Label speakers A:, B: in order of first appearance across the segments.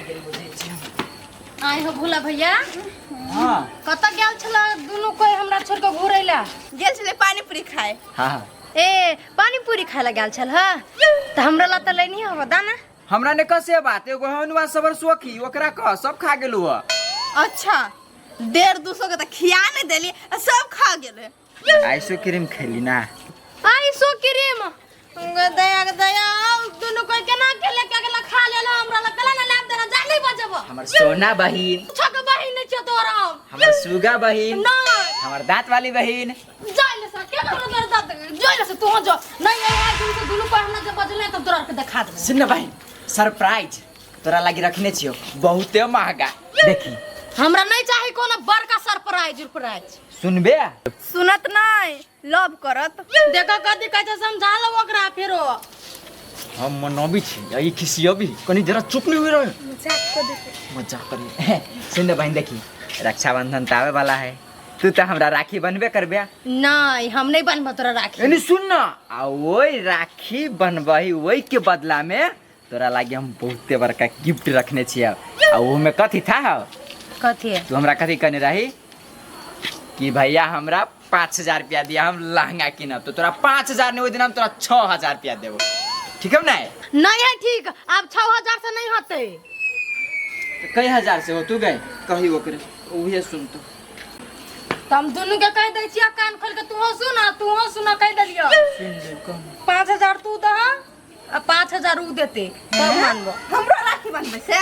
A: गेल बुझै छी हम।
B: आइ हो भोला भैया।
A: हाँ।
B: कतऽ गेल छला दुनू कोई हमरा छोड़ के घुरै ला?
C: गेल छलै पानी पूरी खाए।
A: हाँ हाँ।
B: ए पानी पूरी खाए ला गेल छल? हा तऽ हमरा ला तऽ लेनी हो दाना।
A: हमरा ने कसे बात एगो हनुआ सबर सोखी ओकरा कह सब खा गेलू ह।
C: अच्छा 150-200 के तऽ खिया नहीं देली आ सब खा गेलै।
A: आइसक्रीम खेली ना?
B: आइसक्रीम दया के दया दुनू कोई केना के लेके अगला खा लेला हमरा ला कला ना लाभ देना जा नहीं बजब।
A: हमर सोना बहिन।
B: छक बहिन नहीं छो तोरा हम।
A: हमर सुगा बहिन।
B: नहीं।
A: हमर दांत वाली बहिन।
B: जाय ले सर के हमरा तोरा दांत जाय ले से तू जो नहीं आज दिन से दुनू कोई हमरा जे बजले तब तोरा के देखा देबो।
A: सुन ना बहिन सरप्राइज तोरा लागी रखने छियो बहुते महंगा। देखी
B: हमरा नहीं चाही कोनो बड़का सरप्राइज उरप्राइज।
A: सुनबे?
C: सुनत नहीं लव करत।
B: देखो कथी कहै छै समझा लो ओकरा फेरो।
A: हम मनबी छी आ ई खिसियबी कनी जरा चुप नहीं हुई रहे।
C: मजाक कर देते।
A: मजाक करी। सुन ना बहिन देखी रक्षाबंधन त आवे वाला है तू तो हमरा राखी बनबे करबे।
B: नहीं हम नहीं बनबो तोरा राखी।
A: एनी सुन ना आ ओई राखी बनबही ओई के बदला में तोरा लागी हम बहुते बड़का गिफ्ट रखने छियै आ ओहो में कथी था हौ?
B: कथी है?
A: तू हमरा कथी कहने रही कि भैया हमरा 5000 रुपया दिया हम लहंगा किनब तो तोरा 5000 नहीं ओहि दिन हम तोरा 6000 रुपया देबो ठीक है ना?
B: नहीं है ठीक अब 6000 से नहीं होते।
A: तो कई हजार से हो तू गए कही ओकरे उहे सुन तो।
B: तो हम दुनू के कह दै छियै कान खोल के तूहो सुन आ तूहो सुन कह देलियो।
A: सुन ले कम।
B: 5000 तू दह आ 5000 ऊ देते तब मानबो।
C: हमरो राखी बनबै से?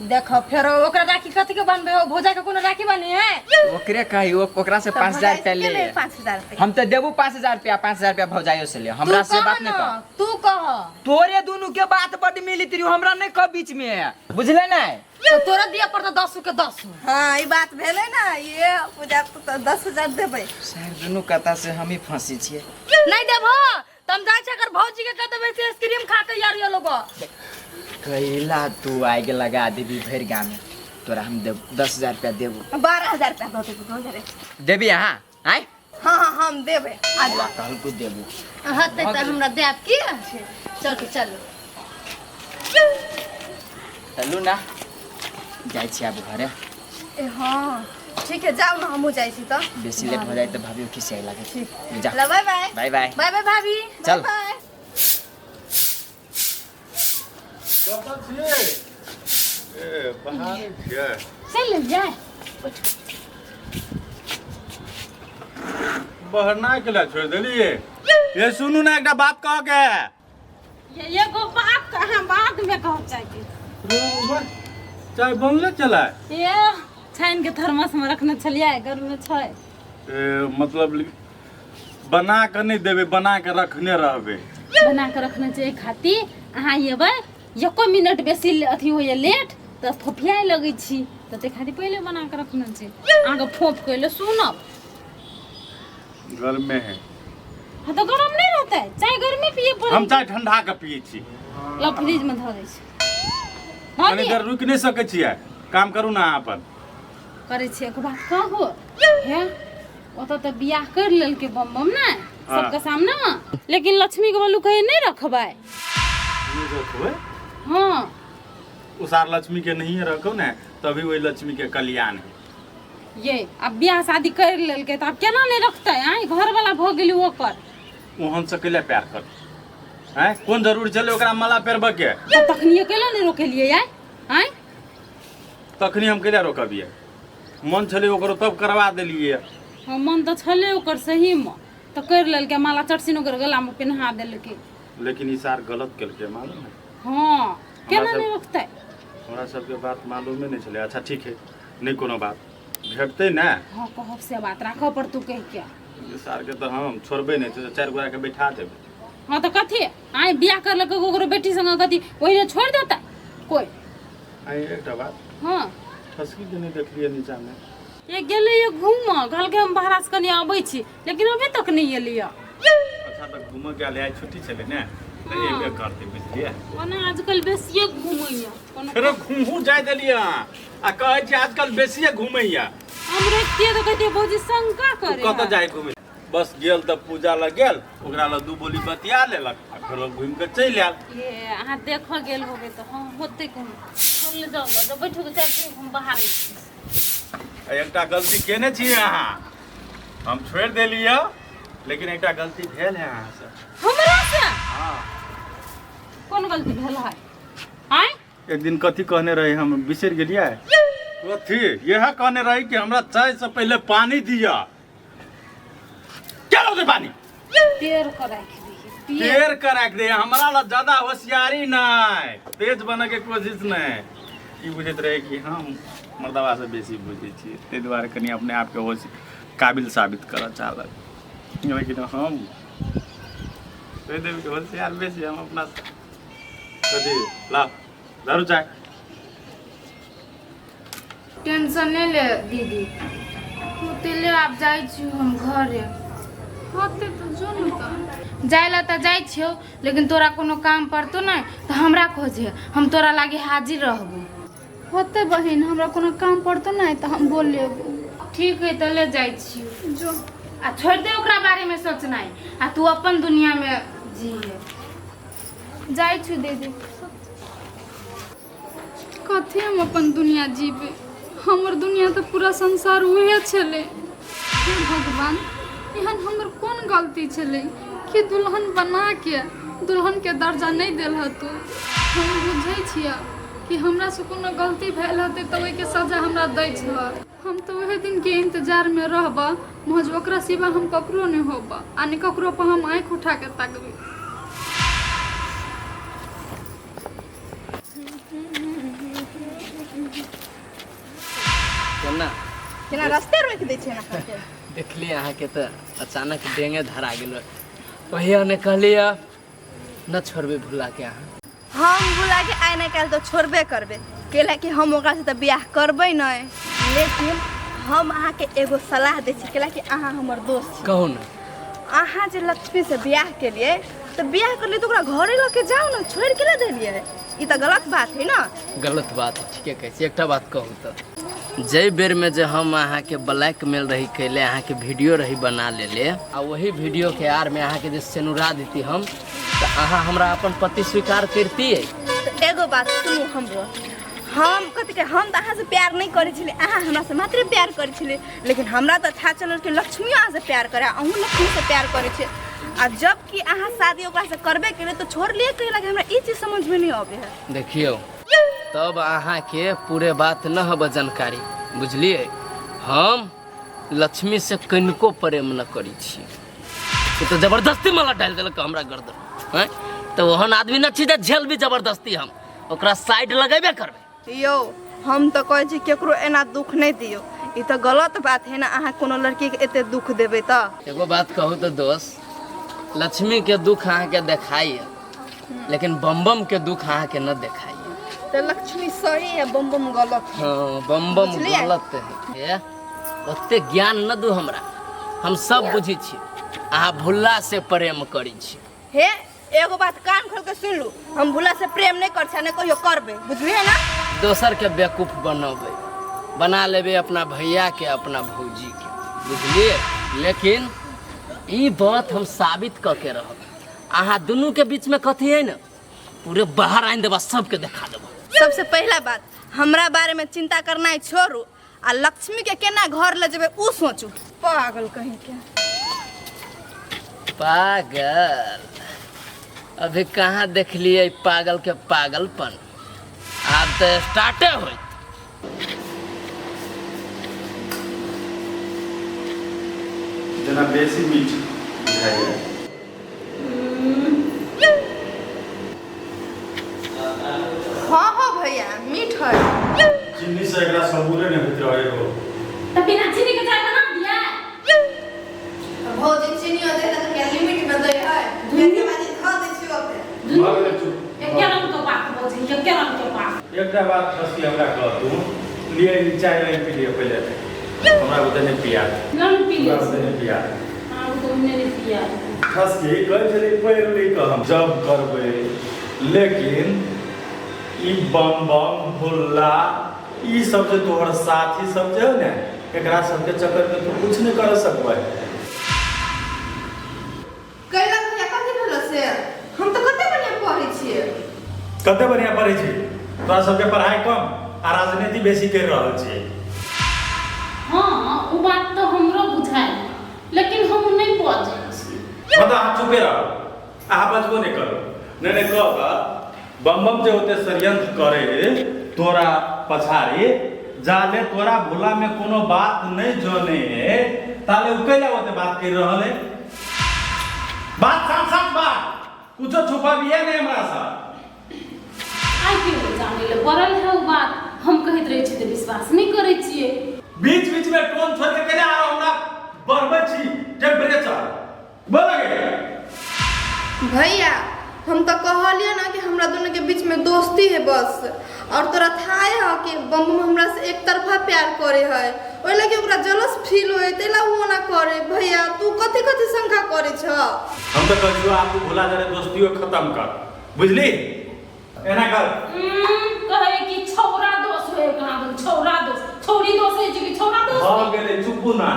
B: देखो फेरो ओकरा राखी कथी के बनबे हो भोजा के कोनो राखी बने है?
A: ओकरे कही ओकरा से 5000 रुपया ले।
C: 5000 रुपया।
A: हम तो देबू 5000 रुपया 5000 रुपया भौजाइयो से ले हमरा
B: तू
A: से
B: कह
A: बात नहीं
B: ना,
A: कर।
B: तू कह।
A: तोरे दुनू के बात बड मिली त्री हमरा नहीं कह बीच में बुझले नहीं?
B: तो तोरा दिया पड़ता 10 के 10।
C: हाँ ई बात भेलै ना ये पूजा तो 10000 देबै।
A: सर दुनू कथा से हम ही फंसी छियै।
B: नहीं देबो त हम जाइ छी अगर भौजी के कह देबै से आइसक्रीम खा के यार ये लोग।
A: कैला तू आग लगा देबी भरि गाम में तोरा हम देब 10000 रुपया देबो।
C: 12000 रुपया दऽ देबो 2000।
A: देबी अहाँ आय?
C: हाँ हाँ हम देबै आज।
A: कहल को देबो।
B: हाँ त हमरा देब की चलू चलू।
A: चलू ना जाइ छी आब घरे।
C: ए हाँ ठीक है जाओ ना हमहूँ जाइ छी तऽ।
A: बेसी लेट हो जाए तो भाभी खिसियाए लागे।
C: ठीक।
A: जा।
C: ल bye bye.
A: Bye bye.
B: Bye bye भाभी।
A: चल।
C: बाय।
D: कतऽ छियै? ए बाहरे छियै।
E: चल जाए।
D: बहरना के लिए छोड़ देलिए। ये सुनू ना एकटा बात कह के।
E: ये एगो बात अहाँ बाद में कहब चाहे।
D: चाय बनले चला?
E: ये छानि के थर्मस में रखने छलियै गर्म में छै।
D: ए मतलब बना के नहीं देबे बना के रखने रहबे।
E: बना के रखने छै एहि खातिर अहाँ एबै एको मिनट बेसी अथी होइए लेट तऽ फोफियाए लगै छी तऽ ताहि खातिर पहिले बना के रखने छै। अहाँके फोफ कैले सुनब।
D: गर्मे है।
E: हाँ तो गरम नहीं रहता है चाय गर्मी पिए पड़े।
D: हम चाय ठंडा के पिए छी।
E: ला फ्रिज में धऽ दै छी। धऽ
D: कनी
E: दिअ।
D: देर रुकि नहीं सकै छियै काम करू ना अहाँ अपन।
E: करै छियै एगो बात कहू हे ओतऽ तऽ बियाह करि लेलकै बम बम ने
D: हाँ।
E: सबके सामने लेकिन लक्ष्मी के बलू कहे नहीं रखबै।
D: नहीं रखबै?
E: हाँ।
D: उसार लक्ष्मी के नहीं रखो ने तभी वही लक्ष्मी के कल्याण है।
E: ये अब बियाह शादी कर लेलकै तऽ आब केना नहि रखतै आँय घर वाला भऽ गेलै ओकर।
D: ओहन से कैला प्यार कर आँय कोन जरूरी छलै ओकरा माला पेरबऽ के?
E: तऽ तखनिये कैला नहि रोकेलियै आँय आँय?
D: तखनी हम कैला रोकबियै मन छलै ओकरो तब करवा देलियै।
E: हाँ मन तऽ छलै ओकर सहीमे तऽ करि लेलकै माला चटसिन ओकर गलामे पेन्हा देलकै।
D: लेकिन ई सार गलत केलकै मालूम है?
E: हाँ केना नहि रोकतै?
D: हमरा सबके बात मालूमे नहि छलै। अच्छा ठीक है नहीं कोनो बात भेटतै ने।
E: हाँ कहब से बात राखऽ पड़तौ कहि के।
D: सार के तऽ हम छोड़बै नहि तऽ चारि गोरा के बैठा देबै।
E: हाँ तऽ कथी आइ बियाह करलकै ओकरो बेटी संगे कथी ओहिने छोड़ि देतै कोइ?
D: आइ एकटा बात।
E: हाँ।
D: ठसकी के नहि देखलियै नीचा मे।
E: ये गेलै ये घूमऽ कहलकै हम बाहरा से कनि अबै छी लेकिन अभी तक नहि एलियै।
D: अच्छा तऽ घूमऽ गेल आइ छुट्टी छलै ने तऽ एबे करतै बुझलियै।
E: ओना आजकल बेसिए घूमैया।
D: फेरो घूमू जाय देलियै अहाँ आ कहै छी आजकल बेसिए घूमैया।
E: हम रखतियै तऽ कहतियै भौजी शंका करे।
D: कतऽ जाय घूमे? बस गेल तऽ पूजा लग गेल ओकरा लग दू बोली बतिया लेलक आ फेरो घूमि कऽ चलि आयल।
E: ये अहाँ देखऽ गेल होबै तऽ हाँ होतै कोनो। ले जाओ लऽ जाओ बैठू के चाय पीबू हम बाहर छी।
D: एकटा गलती केने छियै अहाँ, हम छोड़ि देलियै, लेकिन एकटा गलती भेल है अहाँसँ।
E: हमरा से?
D: हाँ।
E: कोन गलती भेल है? आँय?
D: एक दिन कथी कहने रही हम बिसरि गेलियै। कथी यह कहने रही कि हमरा चाय से पहले पानी दिया। क्या दे पानी?
E: पेड़ के राखि दिही।
D: पेड़ के राखि दे। हमरा ला ज्यादा होशियारी नहीं, तेज बने के कोशिश नहीं। ई बुझैत रहे कि हम मर्दवा से बेसी बुझै छियै, ताहि दुआरे कनि अपने आपके होश काबिल साबित करऽ चाहलक, लेकिन हम कहि देब कि होशियार बेसी हम अपना कथी। ला दारू चाय।
B: टेंशन नहीं ले दीदी, होते ले आब जाइ छी हम घरे।
F: होते तऽ जो ने तऽ।
B: जाय ला तऽ जाइ छियौ, लेकिन तोरा कोनो काम पड़तो नहि तऽ हमरा खोजे, हम तोरा लागे हाजिर रहबो।
F: होते बहिन, हमरा कोनो काम पड़तो नहि तऽ हम बोल लेबो।
B: ठीक है, तऽ ले जाइ छियौ।
F: जो।
B: आ छोड़ि दे ओकरा बारेमे सोचनाइ, आ तू अपन दुनियामे जिये।
F: जाइ छी दीदी। कथी हम अपन दुनिया जीबै? हमर दुनिया तऽ पूरा संसार उहे छलै। हे भगवान, एहन हमर कोन गलती छलै कि दुल्हन बनाके दुल्हनके दर्जा नहि देल तू? हम बुझै छियै कि हमरासँ कोनो गलती भेल होतै तऽ ओहिके सजा हमरा दै छह। हम तऽ ओहे दिनके इंतजारमे रहबऽ, महज ओकरा सिवा हम ककरो नहि होबऽ आ नहि ककरो पर हम आँखि उठाके तकबै।
A: केना
C: केना रस्ते रोकि दै छै अहाँ के?
A: देखलियै अहाँके तऽ अचानक डेंगे धरा गेल। वही ने कहलियै न छोड़बै भुला के अहाँ।
C: हम बुला के आइ नहि काल्हि तऽ छोड़बे करबै, कैला कि हम ओकरासँ तऽ बियाह करबै नहि। लेकिन हम अहाँके एगो सलाह दै छी, कैला कि अहाँ हमर दोस्त छी।
A: कहू ने।
C: अहाँ जे लक्ष्मीसँ बियाह केलियै तऽ बियाह करलियै तऽ ओकरा घरे लऽ के जाउ ने, छोड़ि के देलियै? ई तऽ गलत बात है ने।
A: गलत बात है, ठीके कहै छी। एकटा बात कहू तऽ, जाहि बेरमे जे हम अहाँके ब्लैकमेल रही कैले, अहाँके वीडियो रही बना लेले, आ वही वीडियोके आरमे अहाँके जे सेनुरा देती हम, तऽ अहाँ हमरा अपन पति स्वीकार करतियै?
C: तऽ एगो बात सुनू हमरो, हम कथी के हम तऽ अहाँसँ प्यार नहि करै छलियै, अहाँ हमरासँ मात्रे प्यार करै छलियै, लेकिन हमरा तऽ था चलल कि लक्ष्मियो अहाँसँ प्यार करे, अहूँ लक्ष्मीसँ प्यार करै छियै, आ जबकि अहाँ शादी ओकरासँ करबे केलियै तऽ छोड़लियै कैला? हमरा ई चीज समझमे नहि अबै है।
A: देखियौ, तब अहाँके पूरे बात न हब जानकारी, बुझलियै? हम लक्ष्मी से कनिको प्रेम न करै छी। ओ तऽ जबरदस्ती मला डालि देलक हमरा गर्दन हैं, तऽ ओहन आदमी न छी जे झेल भी जबरदस्ती। हम ओकरा साइड लगेबे करबै।
C: यौ, हम तऽ कहै छी केकरो एना दुख नहि दियौ, ई तऽ गलत बात है ने, अहाँ कोनो लड़कीके एते दुख देबै तऽ।
A: एगो बात कहू तऽ दोस्त, लक्ष्मी के दुख अहाँके देखाइए, लेकिन बम बम के दुख अहाँके न देखाइए।
C: तऽ लक्ष्मी सही है, बम बम गलत है।
A: हाँ, बम बम
C: बुझलियै?
A: गलत है। ओते ज्ञान न दू हमरा, हम सब बुझै छी अहाँ भुल्ला से प्रेम करै छी।
C: हे, एगो बात कान खोल के सुन लू, हम भुला से प्रेम नहीं कर छी, नहीं कहियो करबे, बुझलिए ना?
A: दोसर के बेवकूफ बनबै, बना लेबै अपना भैया के, अपना भौजी के, बुझलिए? लेकिन ई बात हम साबित कऽ के रहब, अहाँ दुनू के बीच में कथी है ने, पूरे बाहर आनि देबा, सबके देखा देबा।
C: सबसे पहला बात, हमरा बारे में चिंता करना छोड़ू आ लक्ष्मी के केना घर ले जेबै उ सोचू। पागल कहीं के।
A: पागल अभी कहाँ देखलिए पागल के पागलपन, आब तऽ स्टार्टे होइत।
D: जेना बेसी मीठ बुझाइए।
C: हाँ हाँ भैया, मीठ है।
D: चीनी से एकरा सबूरे नहि होइत रहै एगो।
E: तऽ बिना चीनी के चाय बना दिया?
C: भौजी चीनी दे तऽ क्या लिमिट में दे है, दुनिया बाजी खा दे छियो ओते।
D: भऽ गेलै, चुप।
E: एके रंग के बात बजै, एके रंग के बात।
D: एकटा बात खसी हमरा कह तू लिए, ई चाय नहीं पी लिअ पहिले, हमरा बुते नहि पिया।
E: नन पी ले।
D: हमरा बुते नहि पिया।
E: हाँ, ओ तो नहि पिया।
D: खसी कहै छलै पढ़ि लिख कऽ हम जॉब करबै, लेकिन ई बम बम भुल्ला ई सब जे तोहर साथी सब जे है ने, एकरा सबके चक्कर में तू कुछ नहि कर सकबै।
C: कैला भैया, कथी भेलो से? हम तऽ कते बढ़िया पढ़ै छियै।
D: कते बढ़िया पढ़ै छी? तोरा सबके पढ़ाई कम आ राजनीति बेसी कर रहल छी।
E: हाँ, ओ बात तऽ हमरो बुझायल, लेकिन हम नहि बजै छी।
D: मतलब अहाँ चुपे रहू, अहाँ बजबो नहि करू। नहि नहि कह कऽ बम बम जे होते षड्यंत्र करे तोरा पछाड़ी जाले तोरा भोला में कोनो बात नहीं जने ताले उ कैला ओते बात कर रहल है। बात साफ साफ बात कुछो छुपाबिए नहीं हमरा से।
E: आइ के हो जाने ले पड़ल है ओ बात, हम कहैत रहै छी तऽ विश्वास नहि करै छियै।
D: बीच बीच में टोन छोड़ के केना आरो हमरा बढ़बै छी टेम्परेचर बोल गे।
C: भैया हम तो कहलिए ना कि हमरा दोनों के बीच में दोस्ती है बस, और तोरा था है कि बम बम हमरा से एक तरफा प्यार करे है, ओहि लगे ओकरा जलस फील होए तेला वो ना करे। भैया तू कथी कथी शंका करे छ?
D: हम तो कहै छियौ आब तू भोला जरे दोस्तियो खत्म कर, बुझली? एना कर।
E: कहे कि छौरा दोष होए कहाँ दन, छौरा दोष, छौरी दोष होय छै कि छौरा दोष
D: भऽ
E: होय?
D: गेलै, चुपू ना।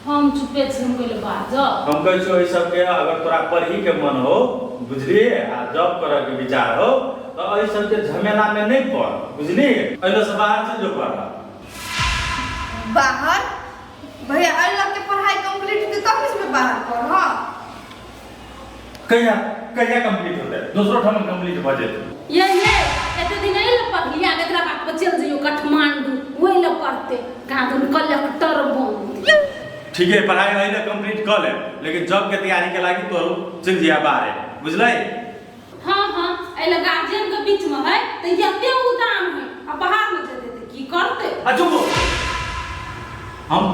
E: हम चुपे छी, हम कहले बाजब।
D: हम कहै छियौ एहि सबके अगर तोरा पढ़ी के मन हो, बुझली, आ जॉब करऽ के विचार हो तऽ एहि सबके झमेला में नहीं पड़, बुझली? एहि से बाहर चलि जो पढ़।
C: बाहर? भैया एहि लग के पढ़ाई कंप्लीट हेतै तब इसमें बाहर पढ़। हाँ
D: कहिया कहिया कंप्लीट होतै? दोसरो ठाम कंप्लीट भऽ जेतै।
E: ये ये एते दिन एहि लए पढ़लियै, आब एकरा बात पर चलि जइयौ काठमांडू, ओहि लए पढ़तै कहाँ दन कलेक्टर बनतै।
D: ठीक है, पढ़ाई एहि लए कंप्लीट कऽ ले, लेकिन जॉब के तैयारी के लागी तो चलि जइया बाहरे, बुझलै?
E: हाँ हाँ, एहि लए गार्जियन के बीच में है तऽ एते उदाम है, आ बाहर में जेतै तऽ की करतै?
D: आ चुप हो। हम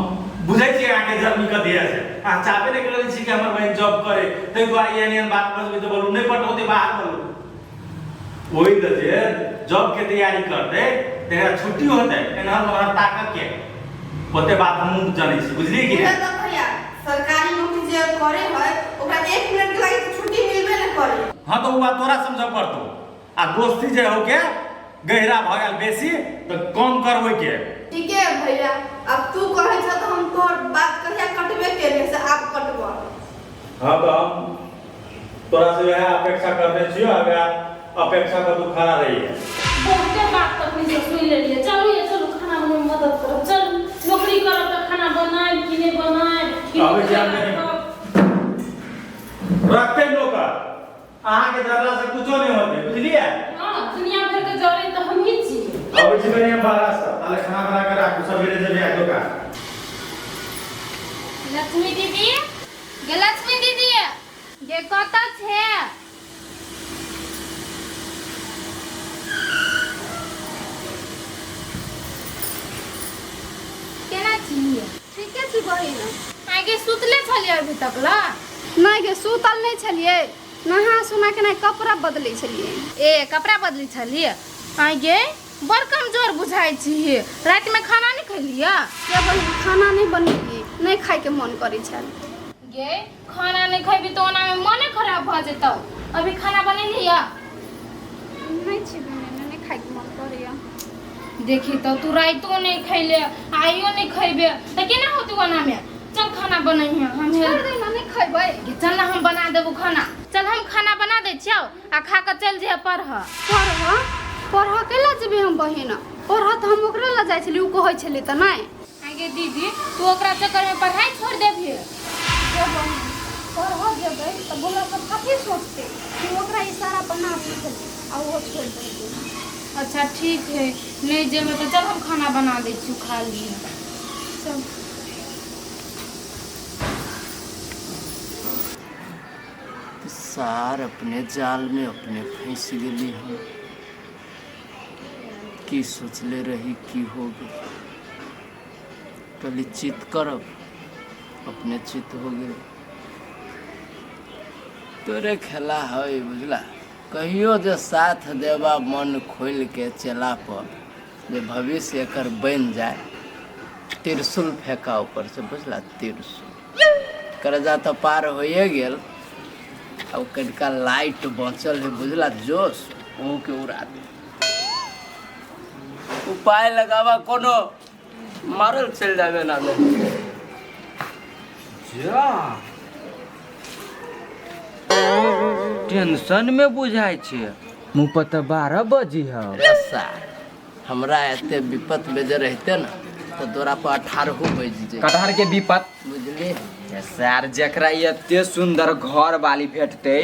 D: बुझै छियै अहाँके जर्नी कथी छै, अहाँ चाहबे नहि करै छी कि हमर बहिन जॉब करे, ताहि दुआरे एहन एहन बात बजबै तऽ बोलू नहि पटौतै बाहर बोलू। ओहि तऽ जे जॉब के तैयारी करतै तेकरा छुट्टी होतै एनहर ओनहर ताकऽ के ओते बात हमहूँ जनै छी, बुझलियै कि
C: उहे
D: नहि?
C: तऽ भैया सरकारी नौकरी जे करे है ओकरा 1 मिनट के लागी तऽ छुट्टी मिलबे नहि करे।
D: हाँ तऽ ओ बात तोरा समझऽ पड़तौ, आ दोस्ती जे हो के गहरा भऽ गेल बेसी तऽ कम कर ओहिके।
C: ठीक है भैया, अब तू कहै छ तऽ हम तोहर बात कहिया कटबे केले से आब कटबऽ।
D: हाँ तऽ हम तोरा से वएह अपेक्षा करने छियो, आ वएह अपेक्षा पर तू खड़ा रहिए।
E: बहुते बात तखनी से सुनि लेलियै। चलू ये चलू, खाना बनबैमे मदद करब। चलू, नौकरी करब तऽ खाना बनायब कि नहि बनायब? कि
D: आबै छी हम
E: नौकरी
D: कनि।
E: राखब?
D: रखते नौकर अहाँके जरला से कुछो नहि होतै, बुझलियै?
E: हाँ, दुनिया भर के जरै तऽ हमही छी।
D: अबै छी कनि हम बाहर से, ताले खाना बना के राखू, सबेरे जेबै आ दोकान।
B: लक्ष्मी दीदी गे, लक्ष्मी दीदी गे, कतऽ छे? केना छी?
F: ठीके छी बहिन।
B: आगे सुतले छलियै अभी तक ला?
F: नहि गे, सुतल नहि छलियै, नहा सुना के नहि कपड़ा बदलै छलियै।
B: ए कपड़ा बदलै छलियै? आगे बड़ कमजोर बुझाइ छी, रातिमे खाना नहि खैलियै?
F: गे बहिन, खाना नहि बनेलियै, नहि खाइके मन करै छल।
B: गे खाना नहि खैबी तऽ ओनामे मने खराब भऽ जेतौ। अभी खाना बनेलियै?
F: नहि छी बनेने, नहि खाइके मन करैया।
B: देखी तऽ तू राइतो नहि खैले, आइयो नहि खैबे तऽ केना होतौ ओनामे? चल खाना बनैहे हम।
F: छोड़ दे ना, नहि खैबै।
B: गे चल ना, हम बना देबू खाना। चल हम खाना बना दै छियौ आ खा कऽ चलि जइहे पढ़ऽ।
F: पढ़ऽ? पढ़ऽ कैला जेबै हम बहिन? पढ़ऽ तऽ हम ओकरे लग जाइ छलियै, ओ कहै छलै तऽ नहि।
B: आगे दीदी, तू ओकरा चक्करमे पढ़ाइ छोड़ि देबही?
F: गे बहिन, पढ़ऽ जेबै तऽ भोला सब कथी सोचतै कि ओकरा इशारा पर नाचै छलै आ ओहो छोड़ि देलकै।
B: अच्छा ठीक है, नहि जेबै तऽ चल हम खाना बना दै छियौ, खा लिहे।
F: चल।
A: सार अपने जाल में अपने फंस गेली हम। की सोचले रही की हो गेल। कहली चित करब, अपने चित हो गेल। तोरे खेला है बुझला, कहियो जे साथ देबा मन खोलि के चेला पर जे भविष्य एकर बनि जाय, त्रिशूल फेंका ऊपर से बुझला, त्रिशूल करजा तऽ पार होइए गेल, अब कनिका लाइट बचल है बुझला, जोश ओहू के उड़ा दे। उपाय लगावा कोनो, मारल चलि जाबे ना में।
G: जा टेंशन में बुझाइ छै। मुँह पर तऽ 12 बजी हौ।
A: रे सार, हमरा एते विपत में जे रहते ना तो तोरा पर 18 बज जे।
G: कटहर के विपत
A: बुझली
G: सर, जकरा एते सुंदर घर वाली भेटते,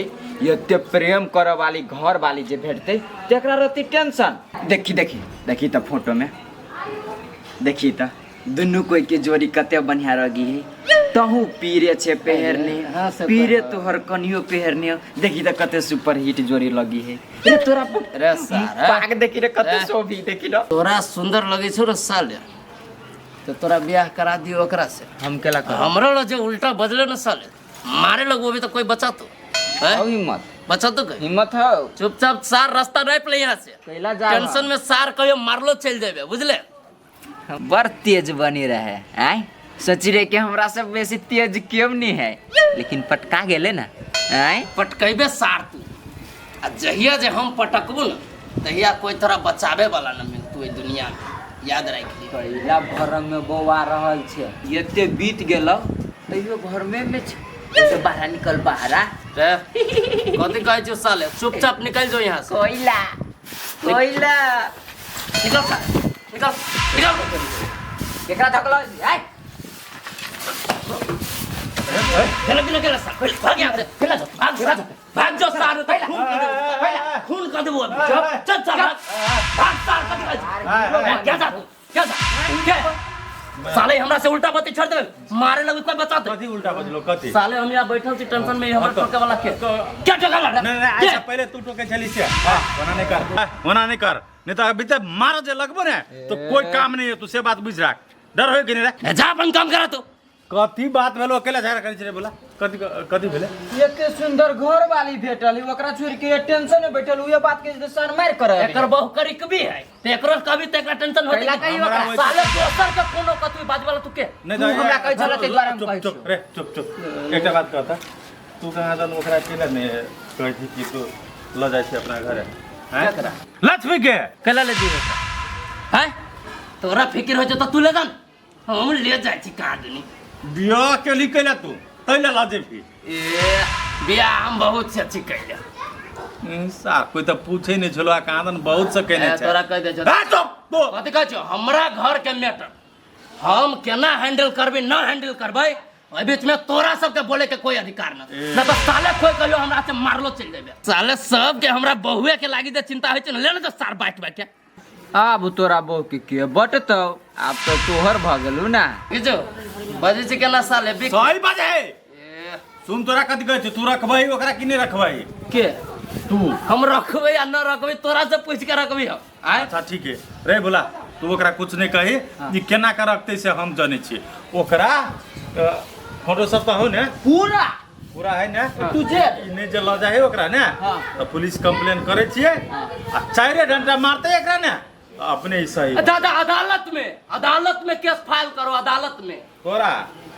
G: एते प्रेम करे वाली घर वाली जे भेटते, तकरा रहती टेंशन। देखी देखी देखी त फोटो में देखी त दुनू कोई के जोड़ी कते बढ़िया रगी है। तहु पीरे छे पेहरने,
A: हाँ, से तो
G: पीरे
A: है।
G: तोहर कनियो पेहरने, देखी त कते सुपर हिट जोड़ी लगी है। रे तोरा
A: रे सारा।
G: पाग देखी रे कते
A: रे।
G: शोभी देखी र।
A: तोरा सुंदर लगे छौ रे साले, तो तोरा ब्याह करा दियो ओकरा से।
G: हम केला करब?
A: हमरो ल जे उल्टा बजले न साले, मारे लगबो भी तो कोई बचा तो हैं?
G: हौ हिम्मत।
A: बचा तो कोई?
G: हिम्मत हौ।
A: चुपचाप सार रास्ता राप ले यहाँ से।
G: कैला जा
A: टेंशन में सार कहियो मारलो चल जेबे, बुझले?
G: बड़ तेज बनी रहे आय, सोची रहे कि हमरा सब बेसी तेज क्यों नहीं है, लेकिन पटका गेले ना आय।
A: पटकेबे सार तू, आ जहिया जे हम पटकबू न तहिया कोई तोरा बचावे वाला न मिलतू एहि दुनिया में, याद राखि लिह।
G: कैला भरम में बौआ रहल छे, एते बीत गेलौ तैयो भरमे में छे। तो बाहर निकल बाहरा।
A: रे, कथी कहै छौ साले, चुपचाप निकल जो यहाँ से।
G: कोयला कोयला
A: निकल साले, निकल निकल।
G: केकरा धकलो आय?
A: गेला गेला गेला सार, भाग यहाँ से, भाग सार, भाग जो सार, तो खून कर देबो, खून कर देबो अभी। चल चल सार, भाग भाग सार, कथी कहै छौ? क्या जा तू, क्या जा, क्या? साले हमरा से उल्टा बात छोड़ देबे, मारे लगी कोई बचा दे।
D: कथी उल्टा बजलो कथी?
A: साले हम यहाँ बैठल छी टेंशन में, हमरा टोके वाला के क्या टोका ला?
D: नहीं नहीं, ऐसा पहले तू टोके छली से। हां, ओना नहीं कर, ओना नहीं कर, नहीं तो अभी तक मारो जे लगबो ने तो कोई काम नहीं है, तू से बात बुझ राख। डर होय कि नहीं रे?
A: जा अपन काम करा तू।
D: कथी बात भेलो अकेला झगड़ा करै छै रे बोला? कथी कथी भेले?
G: एते सुंदर घर वाली भेटल, ओकरा छोड़ के टेंशन में बैठल, उहे बात के सर मार करे।
A: एकर बहु करी कभी है ते एकरो कभी ते एकरा टेंशन होते।
G: कैला कही ओकरा?
D: हमरा
A: साले दोसर के कोनो कथी बाज वाला तू के?
D: नहीं
G: तू हमरा कहै छला ताहि दुआरे हम
D: चुप
G: कहै
D: चुप
G: छियौ।
D: रे चुप चुप, एकटा बात कहता, तू कहाँ जन ओकरा केला ने कहै छी कि तू ल जाइ छी अपना घरे हैं?
A: केकरा?
D: लक्ष्मी के
A: कैला ले दियो हैं? तोरा फिकिर हो तो तू ले जा, हम ले जाइ छी कहाँ दुनी।
D: बियाह केली कैला तू तैला ल जेबही?
A: ए बियाह हम बहुत से अच्छी कैले।
D: सा कोई तो पूछे नहीं छलो, कहाँ दन बहुत से केने
A: ए,
D: छै।
A: तोरा कह दे छौ।
D: ए, चुप तू।
A: कथी कहै छौ? हमरा घर के मैटर हम केना हैंडल करबै न हैंडल करबै, ओहि बीच में तोरा सबके बोले के कोई अधिकार न। न तो साले कोई कहियो हमरा से मारलो चलि जेबे। साले सबके हमरा बहुए के लागी जे चिंता होइ छै न, ले ने तो सार बाँटि बाँटि के।
G: आब तोरा बहू के के बटतौ, आब तो तोहर भ गेलू ना।
A: की छौ बजै छै केना साले बिक।
D: सही बात है।
A: ए,
D: सुन तोरा कथी कहै छै, तू रखबही ओकरा कि नहीं रखबही?
A: के
D: तू?
A: हम रखबै या न रखबै तोरा से पूछ के रखबै हम। आय
D: अच्छा ठीक है रे बोला, तू ओकरा कुछ नहीं कही, ई केना के रखते से हम जानै छियै। ओकरा फोटो सब तो हो ने?
A: पूरा
D: पूरा है ने?
A: तू जे
D: ई नहीं जे ल जाए ओकरा ने तो पुलिस कंप्लेन करे छियै आ 4 घंटा मारते एकरा ने तो अपने ही सही।
A: दादा अदालत में केस फाइल करो, अदालत में।
D: तोरा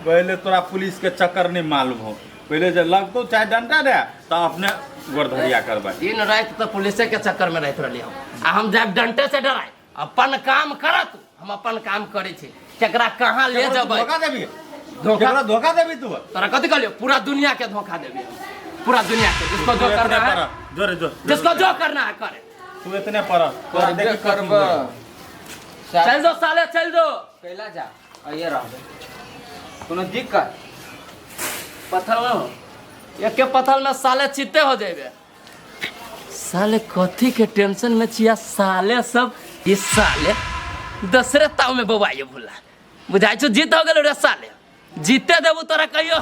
D: पहले तोरा पुलिस के चक्कर नहीं मालूम हो, पहले जे लगतो चाहे डंडा दे तो अपने गोरधरिया करबै।
A: दिन रात तो पुलिसे के चक्कर में रहत रहली हम, आ हम जाब डंटे से डराय। अपन काम करत, हम अपन काम करै छी, केकरा कहाँ ले जेबै?
D: धोखा देबी?
A: धोखा?
D: केकरा धोखा देबी तू?
A: तोरा कथी कहलियो? पूरा दुनिया के धोखा देबी हम, पूरा दुनिया के। जिसको जो करना है
D: जोरे जो,
A: जिसको जो करना है करे।
D: तू इतने पर तोरा
G: करबे
D: देखी कथी
G: करब।
D: होई।
A: चल दो साले, चल दो।
G: कैला जा, आइए रहबे, कोनो दिक्कत?
A: पत्थर में हो, एके पत्थर में साले चित्ते हो जेबे। साले कथी के टेंशन में छिया साले सब, इस साले दसरे ताव में बौआइए भूला बुझाइ छौ जीत हो गेलो रे साले, जीते देबू तोरा कहियो।